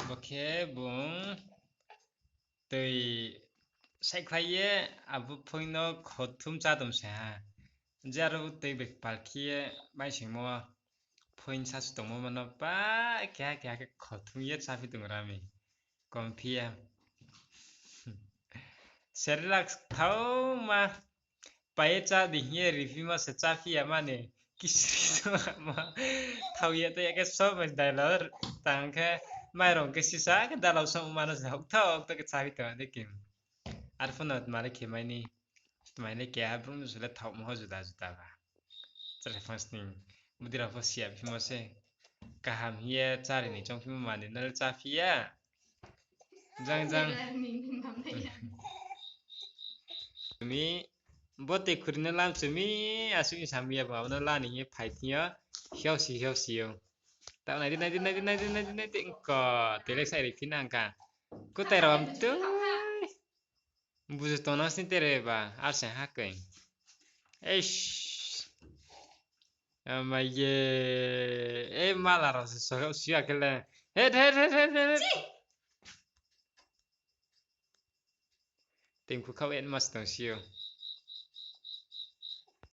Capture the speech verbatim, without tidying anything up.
Bo khe bung tui saihkhlai ye abo phoing no khothum chá tong se ha. Je aro tui bai kpal khe ye baisingmo phoing sasu tongmo mano pa keha keha khe khothum ye cháphi tong ra mi. Komphi ye. Cerelac thauma pai ye chá di hing ye riphimo se cháphi ya mani. Kisri songma thao ye tei ya khe sob mai dailo tang khe mairong khe sisa khe dalau songma no se hokthok hokthok khe cháphi tong di kim. Arphuh no tma le khe mai ni, tma le keha brum su le thaomo ho juda juda ba. Chale phang sning, budi rao pho siya phimo se. Kaham hing ye chári ni choungphimo mani no le cháphi ya. Jang jang. Mi, bo tei khuri no lam chu mi, asuh ni samung ya bo, abo no la ni hing ye phai thing yo, hiao si, hiao si yo. Tao nai di, nai di, nai di, nai di, nai di, nai di, ko, tei le sai ri phi nang kha. Kutai rao am tui. Buzu tong nang sini tere ba, ar se ha koi. Eish. Ama ye. E mala rao se so si ya khe le. Het, het, het, het, het. Tengkhu khau et mas tong si yo.